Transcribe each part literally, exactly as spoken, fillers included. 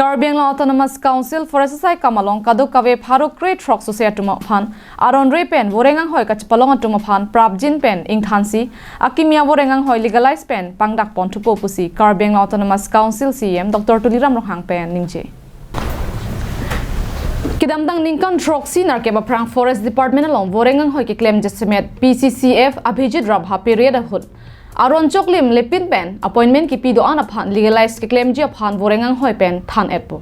Karbi Anglong Autonomous Council Forest Asai Kam along kadokave pharo kre throk sose atum aphan aron re pen voreng anghoi kachepalong atum aphan prapjin pen ingthansi akimi avoreng anghoi legalize pen pangdak pon thupo pusi Karbi Anglong Autonomous Council C E M Doctor Tuliram Ronghang pen ningje. Kedamtang ningkan throksi nerkep aphrang Forest Department along voreng anghoi keklem jasemet P C C F Abhijit Rabha period ahut aron choklim lepin pen appointment kipi do-an aphan legalize keklemji aphan voreng anghoi pen than-etpo.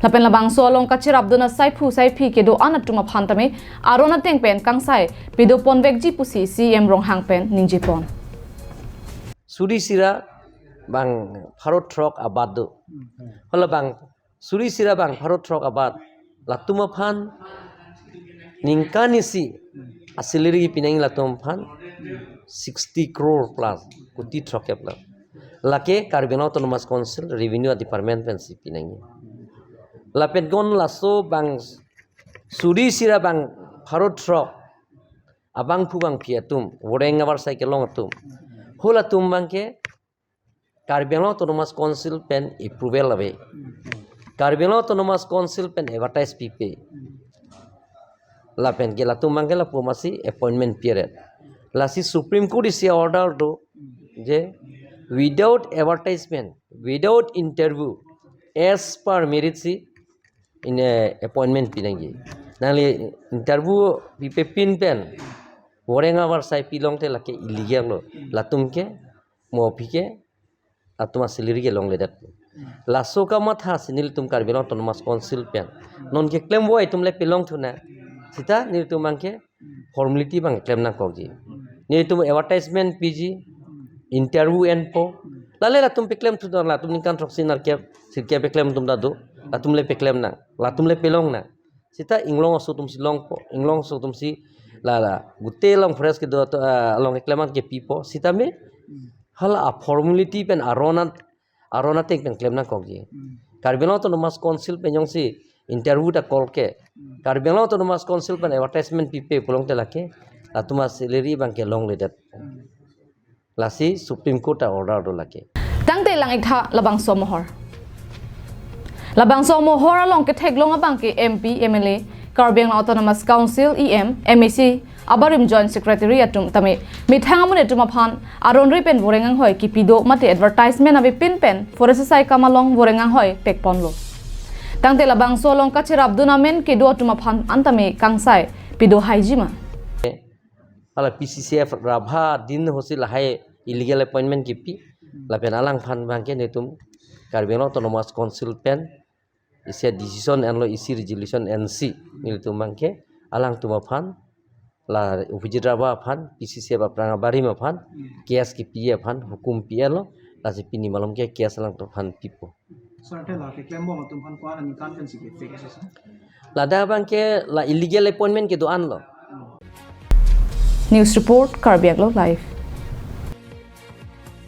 Lapen labangso along kacherapdun asaiphu saiphi kedo-an atum aphan tame aron ateng pen kangsai pido ponvekji pusi C E M Ronghang pen ningje pon. Suri sira bang pharo throk abat do. Hala bang suri sira bang pharo throk abat latum aphan ningkan isi asalary pinangji latum aphan sixty crore plus, koti throkkep la. Lake Karbi Anglong Autonomous Council Revenue Department pensi pinangji. Lapen kon laso bang suri sira bang pharo throk abangphu bangphi atum, voreng avarsai kelong atum, hol atum abangke Karbi Anglong Autonomous Council pen approval ave. Karbi Anglong Autonomous Council pen advertise pipe. Lapen ke latum abangke lapu masi appointment period. Lasi Supreme Court isi order do je without advertisement, without interview, as per merit si in a appointment pinangji. Nangli interview pipe pin pen voreng avarsai pilongte lake illegal lo. Latum ke mo aphi ke atum asalary kelongledet. Laso kamatha si nelitum Karbi Anglong Autonomous Council pen non keklem voi atum le pelongthu nang. Sita nelitum abangke formality abang klem nangkokji. Nelitum advertisement piji, interview enpo. Lale latum peklemthu nang, latum ningkan throksi nerkep sirkep peklem atum ta do. Latum le peklem nang, latum le pelong nang. Sita inglong aso atum si longpo, inglong aso atum si la la gute along forest kedo ato, ah, along keklem an kepipo. Sitame hala a formality pen aron at-, aron ateng pen klem nangkokji. Karbi Anglong Autonomous Council pen jongsi interview ta call ke, Karbi Anglong Autonomous Council pen advertisement pipe pulongte lake latum asalary abangke longledet. Lasi Supreme Court a order do lake. Tangte lang-iktha labangso amohor. Labangso amohor along ketheklong abangke M P, M L A, Karbi Anglong Autonomous Council, E M, M A C, abarim Joint Secretary atum tame methang amonit atum aphan aron re pen voreng anghoi kipi do mate advertisement avepin pen Forest Asai Kam along voreng anghoi pekponlo. Tangte labangso along kacherapdun amen kedo atum aphan an tame kangsai pido haiji ma. Hala P C C F Rabha din ahut si lahai illegal appointment kipi. Lapen alangphan abangke nelitum Karbi Anglong Autonomous Council pen isi decision enlo, isi resolution ensi nelitum abangke alangtum aphan, la Abhijit Rabha aphan, P C C F aphrang abarim aphan case kipi aphan hukum pi-etlo. Lasi pini malom ke case alangtum aphan pipo. Sir, te la keklembom atum aphan ko-an aningkan pensi ke fake assessment? Ladak abangke la illegal appointment kedo-an lo. News report, Karbi Anglong Live.